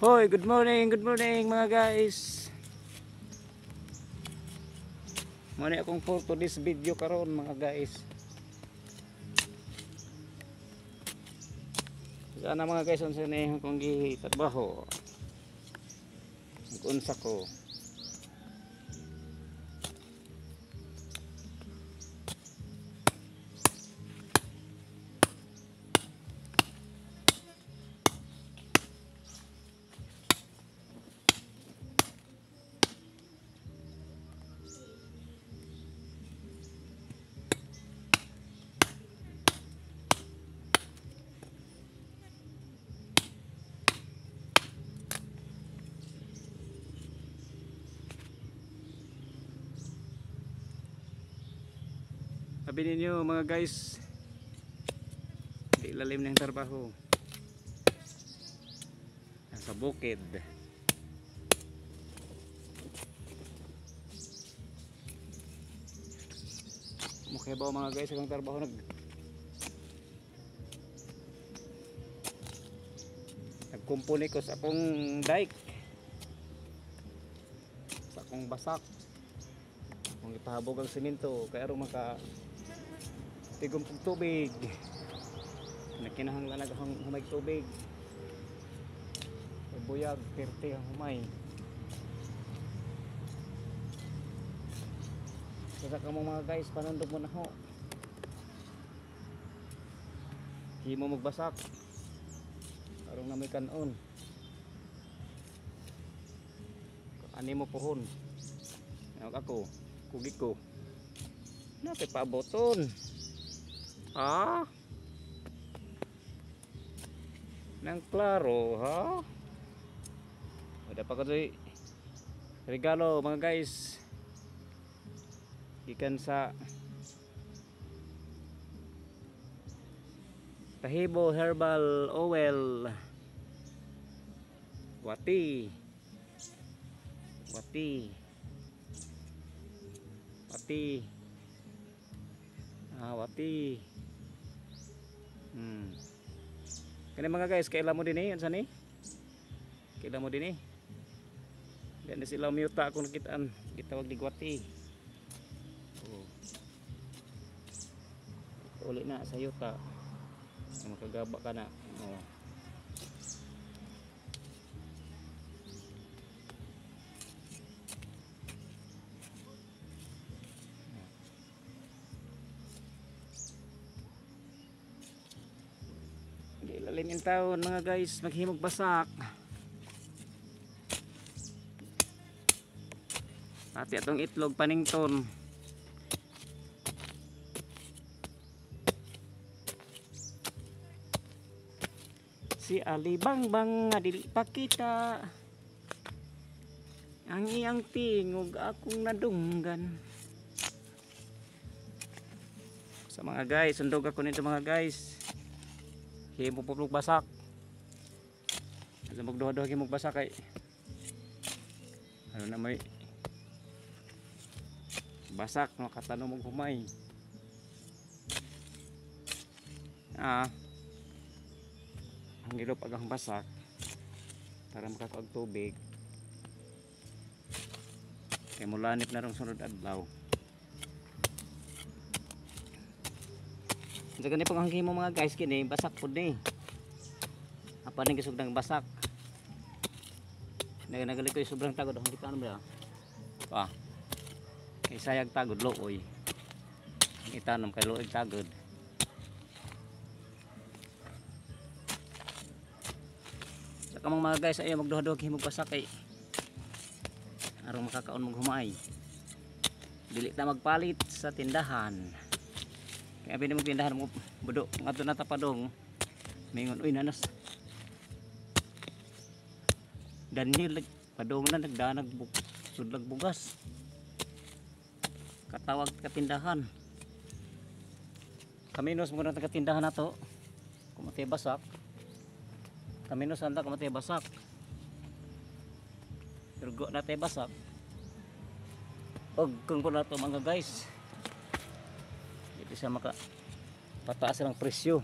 Hoy, good morning mga guys. Muna akong for today's video karon mga guys. Sana mga guys, unsa ni akong gitrabaho. Unsa ko. Sabi ninyo mga guys, di lalim ng trabaho. Nasa bukid. Mukha ba mga guys ang trabaho nagkumpuni ko sa akong dike, sa akong basak. Kung ipahabog ang simento kaya aron maka tigom og tubig. Nakinahanglan na akong humay tubig. Buyag pirti ang humay. Sa kamo mga guys, panundog mo na ho. Himo magbasak. Aron na may kanon. Ani mo pohon. Ako, kugi ko. Napay paaboton. Ah. Nang klaro, ha? Wala pa ko regalo mga guys. Gikan sa Tahibo Herbal Oil. Wati. Wati. Wati. Ah, wati. Kani mga guys, kaila mo din eh, unsa ni? Kaila mo din eh. Diyan na sila miyuta akong nakitaan, gitawag ni gwati. Oh. Uli na sa yuta. Makagaba ka na. Oh. Ilalim yung taon mga guys, maghimog basak. Pati atong itlog panington. Si Ali Bangbang nga dili pa kita. Ang iyang tingog akong nadunggan. Sa mga guys, sundog ako nito mga guys. Himo po basak. Sa magduha-duha himo basak kay ano na may basak makatanom og humay. Ah. Ang ilop agang basak para makakuag tubig. Kay mulanip na rong sunod adlaw. Sa gani pang himo mga guys kini basak pud ni. Apa ning gisugdang basak. Nagagali ko sobrang tagod ang kita ano ba? Pa. Kay sayag tagod looy. Ang itanom kay looy tagod. Sa kamong mga guys ay magduha-duha himog basak kay aron makakaon mong humay. Dili ta magpalit sa tindahan. Kaya pwede mong tindahan mo budo ngadto na tapadong mingon uy nanas Daniel padong na nagdanag sudlag bugas katawag katindahan kaminos mo na katindahan nato kumatay basak kaminos anda kumatay basak pero go na tay basak og kung po nato mga guys. Hindi siya maka pataas ang presyo.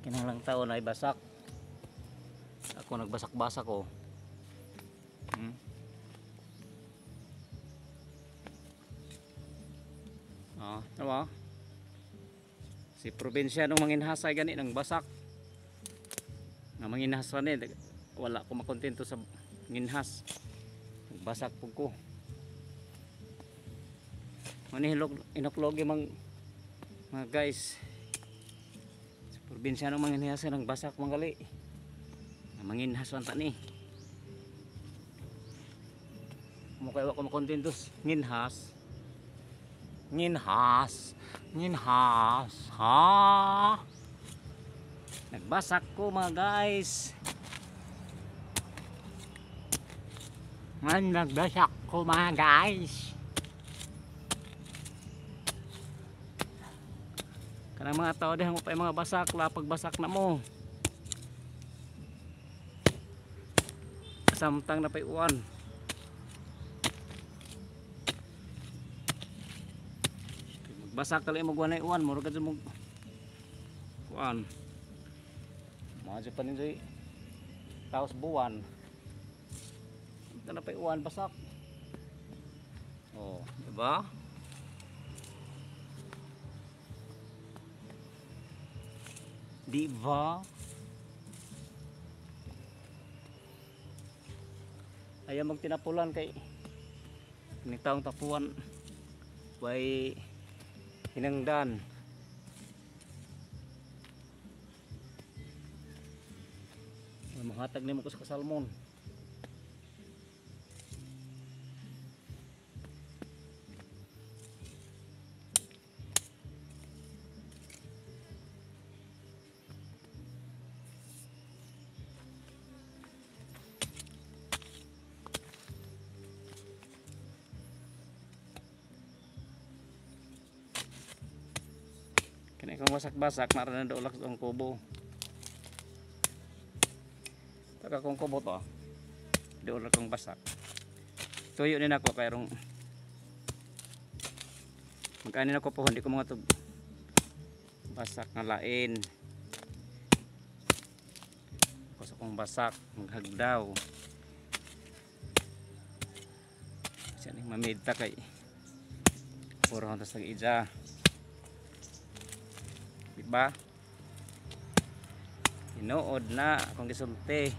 Kinahanglang tao na ibasak. Ako nagbasak-basak ko. Ah, tama. Si probinsya nung manginhasay gani nang basak. Nga manginhas ni wala ko makontento sa nginhas. Nagbasak pug ko. Manihilog inuklog yung mga guys. Sa probinsya nung manginhasay nang basak manggali. Nga manginhas man ta ni. Mukha wa ko makontento nginhas. Nginhas, nginhas, ha. Nagbasak ko mga guys. Nagbasak ko mga guys. Kanang mga tao diha mo pa mga basak, lapag basak na mo. Samtang na pa'y uwan. Basak kali mo guwanay uwan, murag ka mo kuan. Mga pa ninjoy taos buwan. Ito na pa'y uwan basak. Oh, di ba? Di ba? Ayaw magtinapulan kay ni taong tapuan way hinangdan. Mahatag nimo ko sa kasalmon. Kani kang basak-basak naran na dolak ang kubo. Taka kong kubo to. Dolak kong basak. Tuyo din ako kay rong magkani na ko pohon di ko mga tug basak nga lain. Ako sa kong basak maghagdaw. Siya ning mamidta kay puro tas tag-ija. Diba? Tinuod na akong gisulti.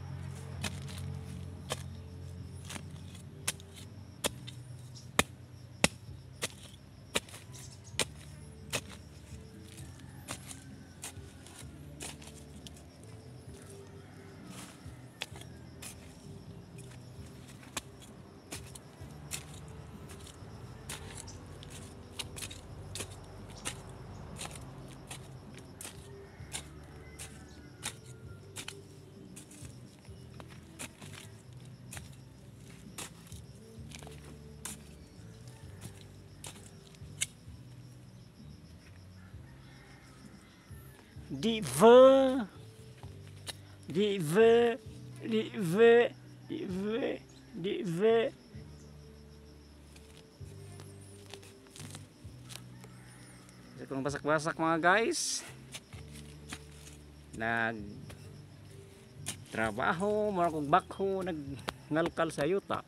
Di va, di va, di va, di va, di va. Isa kong basak-basak mga guys. Nag trabaho, mura kong bakho, nagngalkal sa yuta.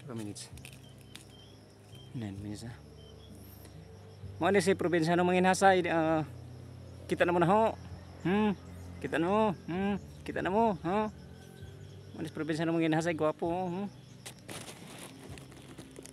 2 minutes. 9 minutes ah. Mo ni si probinsya ng manginhasay, kita na mo na ho. Kita na mo. Kita na mo, ha. Mo ni si probinsya ng manginhasay, gwapo.